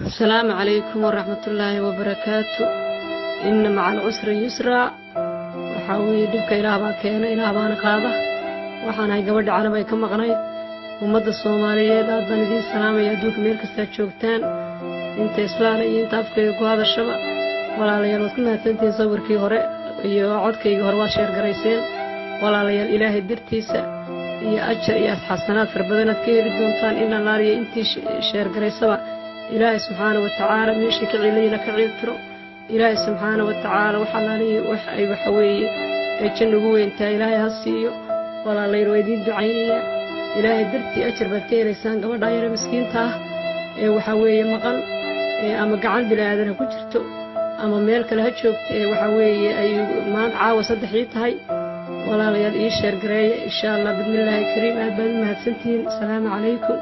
Asalaamu calaykum waraxmatullaahi wabarakaatu. Inna maca alcusri yusraa. Waxaa weeye, dhibka Ilaah baa keena, Ilaah baana qaada. Waxaan ahay gabadha Canab ay ka maqnayd. Ummadda Soomaaliyeed aad baan idiin salaamaya, adduunka meel kastaa joogtaan, inta islaana iyo inta afkayga ku hadashaba. Walaalayaal, waad ku mahadsantihiin sawirkii hore iyo codkaygii hore, waad share garayseen. Walaalayaal, Ilaahay dartiisa iyo ajar iyo asxasanaad fara badanaad ka heli doontaan. In allaaliya intii share garaysaba, Ilaahay subxaana wa tacaala meeshii ka ciilayna ka ciiltiro. Ilaahay subxaana wa tacaala wax allaaliya wax ay, waxa weeye, ay janna ugu weyntahay Ilaahay ha siiyo. Walaalayaal, waa idiin ducaynayaa. Ilaahay dartii ajar baad ka helaysaan. Gabadha yare miskiinta ah ee waxaa weeye maqan, ama gacan bilaadan ha ku jirto ama meel kale ha joogto, ee waxaa weeye ay maanta caawa 3dii tahay. Walaalayaal, ii share gareeya, insha Allah, bismillaahi kariim. Aad baad u mahadsantihiin. Asalaamu calaykum.